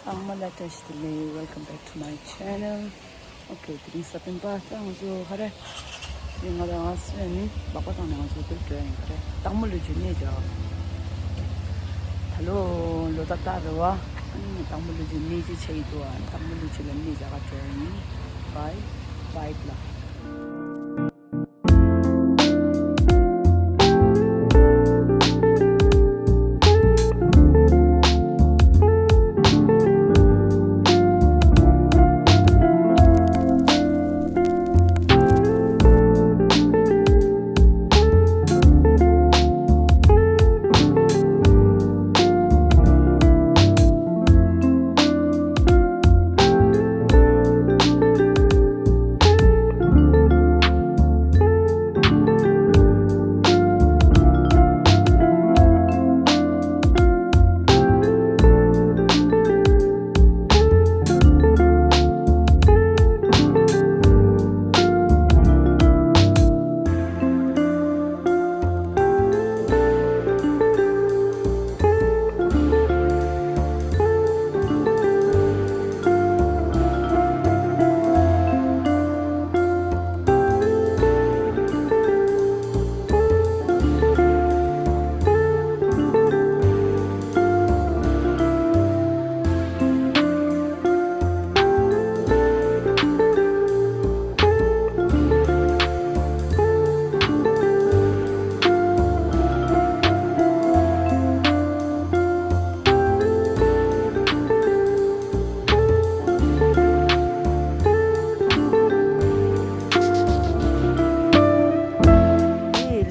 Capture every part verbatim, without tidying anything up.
ཚང་མ་ལ་བཀྲ་ཤིས་བདེ་ལེགས། Welcome back to my channel. Okay, དེ་རིང་གཟའ་སྤེན་པ་ད་ང་ཚོ་ག་རེ། དེ་རིང་ང་དང་ང་སུ་ཡང་ནི་སྦག་སྦག་བཏང་ནས་ང་ཚོ་འདིར་འགྲོ་ཡ་ཡིན། ག་རེ། སྟག་མོ་ལུ་ཆུ་གནས་བྱ། ད་ལོ་ལོ་ད་ལྟ་རེད་བ། ཨ་ནི་སྟག་མོ་ལུ་ཆུ་གནས་ཀྱི་ཆ་ཡི་འདུག་ཨ་ནི་སྟག་མོ་ལུ་ཆུ་ལ་གནས་བྱ་ག་འགྲོ་ཡ་ཡིན། Bye, bye ལ།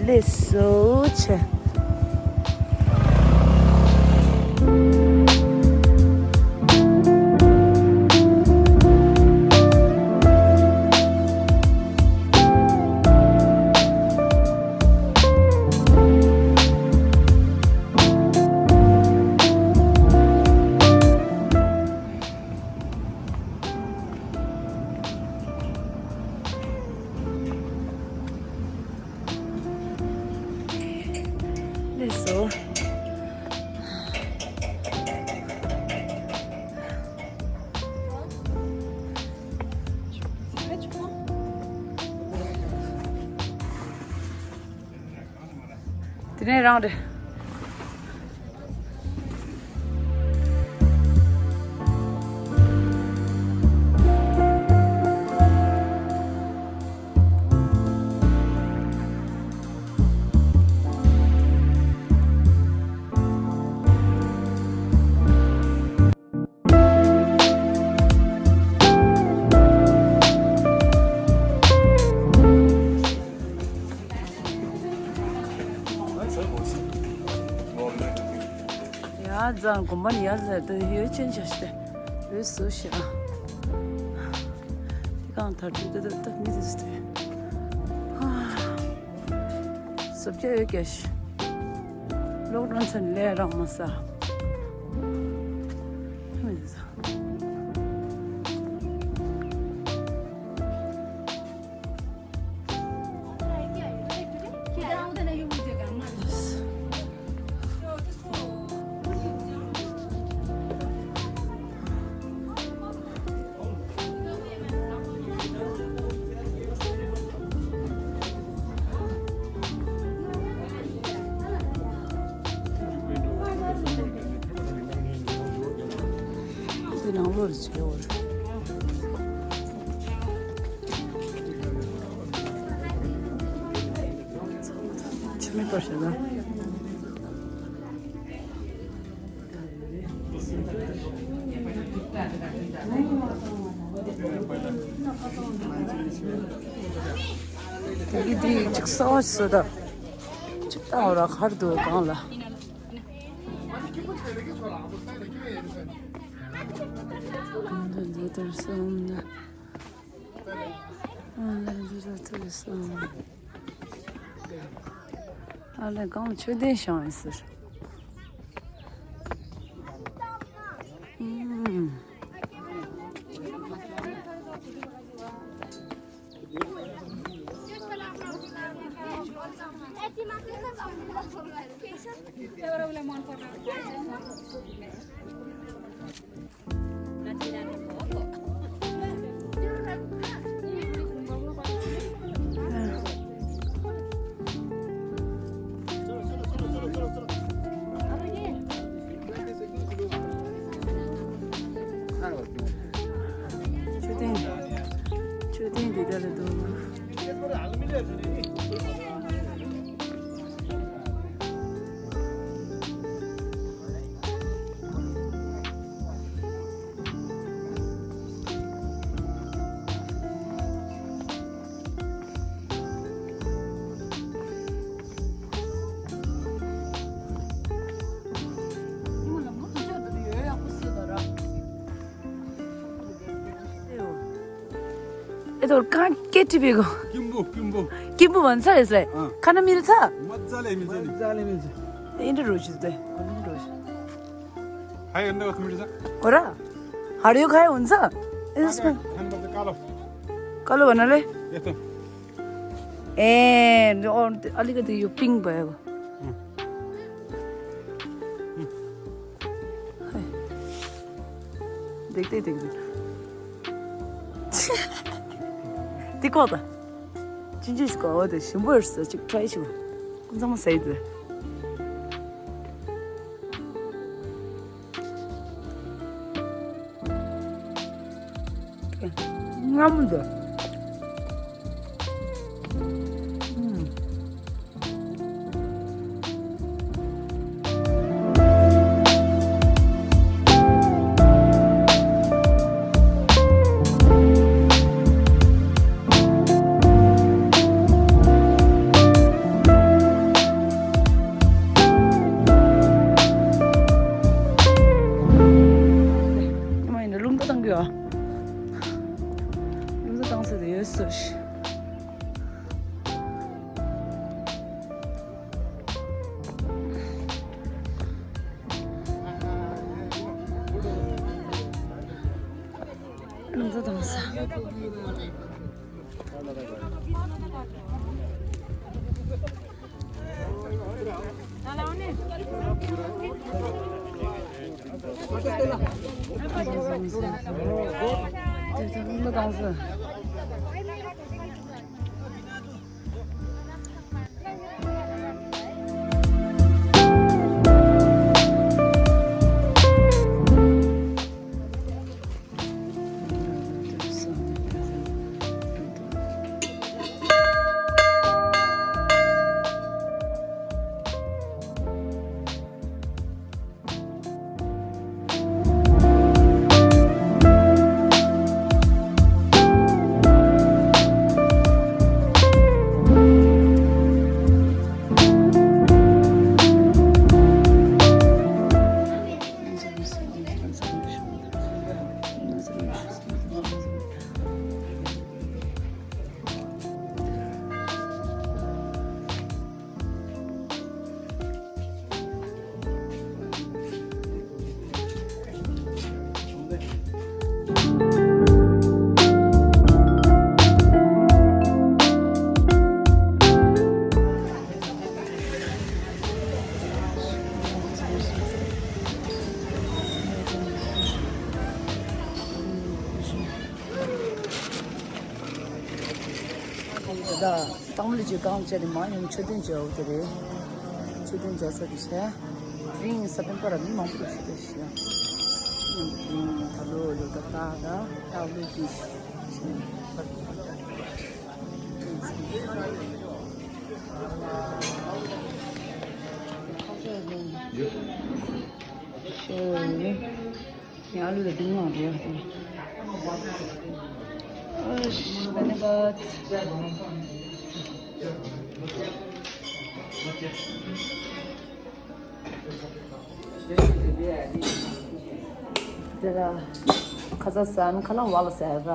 ལེགས་སོ་ཆེ། ལེགས་སོ། དེ་ནས་རང་རེད། ཡ་ཛ་གོམ་པ་ནི་ཡ་ཛ་ཏུ་ཡོད་ཅན་ཆ་ཤི་ཏེ་ཡོད་སུ་ཤི་ཨ། དེ་གང་ཐར་ཏུ་ཏུ་ཏུ་མི་ཏུ་སྟེ། ཨ། སོབ་ཀྱ་ཡོད་ཀྱ་ཤི། ལོག་རང་ཚན་ལས་རང་མ་ས། མི་ཏུ་ས། དེ་ནང་ལོགས་ལ་བྱེད་འོར། ཆུ་མིག་པར་ཞེ་ན། དེ་གི་དེ་གཅིག་གསར་བ་ཞིག་བཟོ་ད། གཅིག་ལྟ་འོ་ར་ཁར་འདུག་གང་ལ། འདི་འདི་ལྟར་སོང་ན། ཨ་ལས་གང་ཆོས་ལྡན་ཤང་ཡིན་ཟེར། ཨུམ། ཚོར་གང་སྐད་ཀྲི་བི་གོ། སྐྱིན་པོ་སྐྱིན་པོ། སྐྱིན་པོ་བན་ཚ་རེད་ཟེར། ཨ། ཁ་ན་མི་རེད་ཚ། མ་ཙ་ལེ་མི་ཙ་ལེ། ཨིན་དྲ་རོ་ཞུ་ཏེ། ཧ་ཡོད་འདྲ་བ་ཐུམ་རེད་ས། འོ་ར། ཧ་ར་ཡོད་ཁ་ཡོད་འོན་ས། ཨིན་སི་ཀ། ཧན་ད་ཀ་ལོ། ཀ་ལོ་བ་ན་ལེ། ཡེ་ཏོ། ཨེ། འོ་ཨ་ལི་ཀ་དེ་ཡོད་པིང་བ་ཡོད། ཧེ། ལྡེག་ལྡེག་ལྡེག་ལྡེག་འདི་ཀོ་ད། ཅི་ཅི་ཞིག་གོ་འོ་དེ་ཞིམ་པོ་ཡོད་ས་ཅིག་ཊ་རའི་ཞིག་ཀུན་ཚང་མ་ཟ་ཡི་དེ། མངར་མོ་འདུག་ཨུམ། ཉི་མ་ཡིན་ན་རླུང་རྟ་བཏང་གི་ཡོད། རླུང་རྟ་བཏང་ས་དེ་ཡོད་སོ་ཤི། རླུང་རྟ་བཏང་ས། ད་ལྟ་གཏམ་གླུ་ཅིག་བཏང་བྱས་ཏེ་མ་ཡོང་མཆོད་རྟེན་མཇལ་བ་དེ་རེད། མཆོད་རྟེན་མཇལ་ས་དེ་བྱས། དེ་རིང་ས་པཎ་པ་ར་མི་མང་པོ་འདུག་ཟེར་ཏེ་ཞུ་ཡ། དེ་རིང་ད་ལོ་ལོ་ད་ད་ད་ད་ལོ་གི་ཤེས། ཡང་ལུས་ལ་སྡུག་བསྔལ་རེད་ཡ། ཨ་ཤི་ད་ནི་ག། དེ་ལ་ཁ་ཚ་ཟ་ན་ཁ་ལག་བ་ལ་ཟ་ར།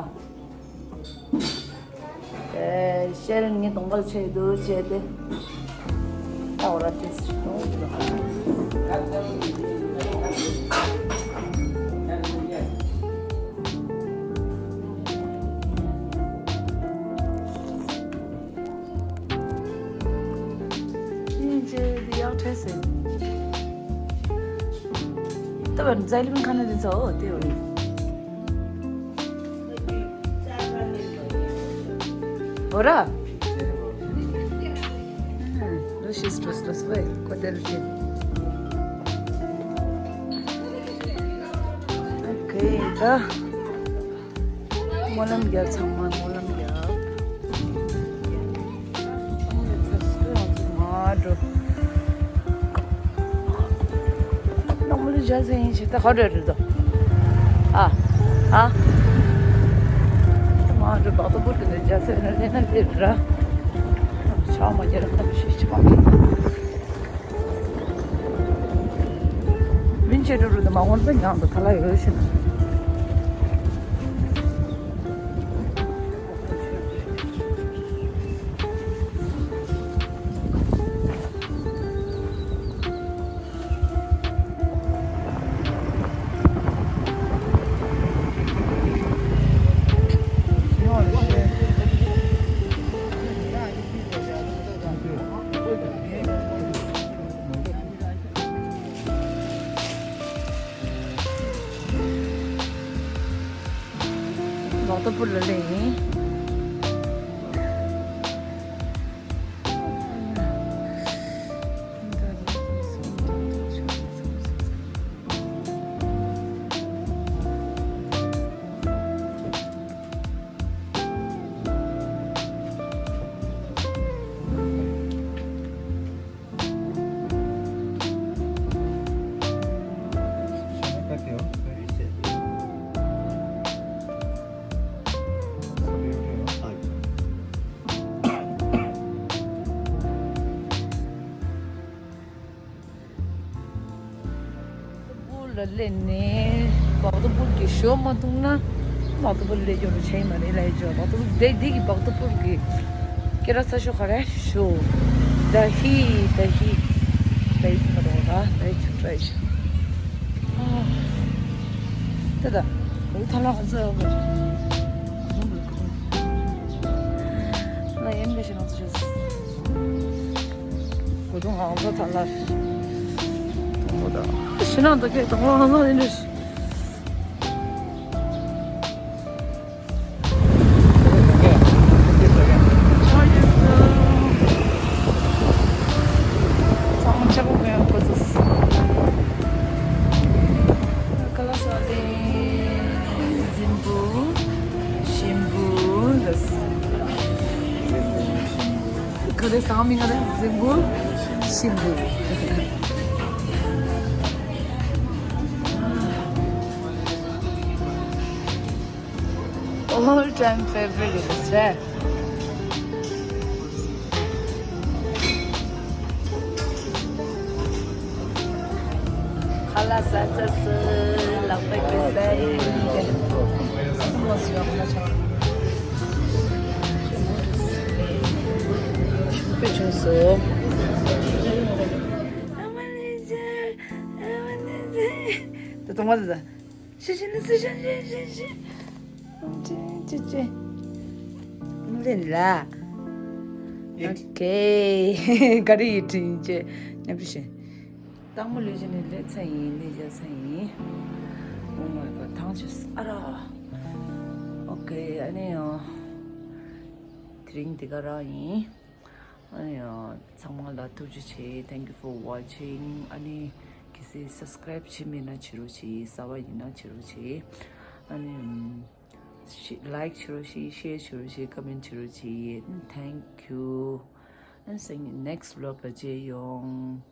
ཨེ། ཤེས་རན་ངའི་གདོང་པར་ཆེ་འདུག་བྱས་ཏེ། ད་འོ་ར་ཏེས་ཞིག་གཏོང་གི་འདུག་ཡིན་ཅེ་འདི་ཡག་འཕྲད་ཟེར། ད་བར་མཛའ་ལི་མིན་ཁ་ན་འདི་ཚོ་འོ་དེ་འོ་ཡིན། འོ་ར། ལོ་ཤིས་ཏོས་ཏོས་ཝེ་ཀོ་ཏེལ་ཏེ། ཨོ་ཁེ་ད། སྨོན་ལམ་རྒྱབ། ཚང་མ་སྨོན་ལམ་རྒྱབ། མ་འགྲོ། ནང་མི་ལ་བཞག་ཟེར་ཡིན་ཞེས་ད་ཧ་འདྲ་རེད་དོ། ཨ། ཨ། མ་འགྲོ། བག་ཏུ་བུར་དུ་ནས་བཞག་ཟེར་ན་ལེ་ན་ལེ་ར། ཆ་མ་རྒྱ་ར་ཁ་ཤས་ཆ་མེད། མིན་ཆེ་འགྲོ་རུ་དུ་མ་འོང་ཚེ་ཉང་དུ་ཁ་ལག་ཡོད་ཤི་ན། བོག་ཏ་པུར་ལ་སླེབས་ཡིན། བོག་ཏ་པུར་ལ་སླེབས་ནས་བོག་ཏ་པུར་གྱི་ཞོ་མ་འཐུང་ན་བོག་ཏ་པུར་སླེབས་རྒྱུ་རུ་ཆེ་མ་རེད་ལ། ཡི་ཅོ་བོག་ཏ་པུར་དེ་དེ་གི་བོག་ཏ་པུར་གྱི་སྐད་གྲགས་ཚ་ཤོས་ག་རེ་ཞོ། ད་ཧི་ད་ཧི་ད་ཧི་མ་རོ་ད་ད་ཧི་ཆུ་ཏྲ་ཤ། ད་ད་འུ་ཐ་ལ་ང་ཚོ་ང་ཡིན་པའི་ཞེ་ང་ཚོ་ཞེས། གོ་དུང་ཧང་ཚ་ཐ་ལ། དུང་མོ་དང་ཤི་ནང་དུ་ཁེག་དུང་མོ་ཧང་ཚ་ཡིན་རེད། ཚང་མ་ཆག་པོ་གོན་ཡོང་གོ་ཚོད། ཀ་ལ་ས་ལེ་རྫིང་བུ་ཞིམ་པོ་རེད། ག་རེ་ཟ་མི་ང་རེ་རྫིང་བུ་ཞིམ་པོ། All time favorite is that. ཁ་ལག་ཟ་ཚར་སོང་། ལག་པ་གི་ཟ་ཡིན། དཔེ་བྱུང་སོང་། ད་དུང་མ་ད་ད། ཤི་ཤི་ནི་སི་ཤི་ཤི་ཤི་ཤི། ཅི་ཅི་ཅི། ལེན་ལ། ཨོ་ཁེ། ག་རེ་ཡི་དྲིན་ཅེ། ཉམས་ཞེ། སྟག་མོ་ལུས་ཅི་ནི་ལེ་ཚ་ཡིན་ལེ་ཇ་ཚ་ཡིན། Oh my god ཐང་ཆུ་ཨ་ར། ཨོ་ཁེ་ཨ་ནི་ཡང་། དེ་རིང་འདི་ག་རང་ཡིན། ཨ་ནི་ཚང་མ་ལ་ཐུགས་རྗེ་ཆེ། Thank you for watching. ཨ་ནི་གལ་སྲིད་སབ་སི་ཀ་རེབ་བྱས་མེད་ན་བྱེད་རོགས་བྱེད། གསར་པ་ཡིན་ན་བྱེད་རོགས་བྱེད། ཨ་ནི་ཤི་ལའིག་བྱེད་རོགས་བྱེད། ཤེར་བྱེད་རོགས་བྱེད། ཀོ་མེན་བྱེད་རོགས་བྱེད། Thank you. And see you next vlog ལ་མཇལ་ཡོང་།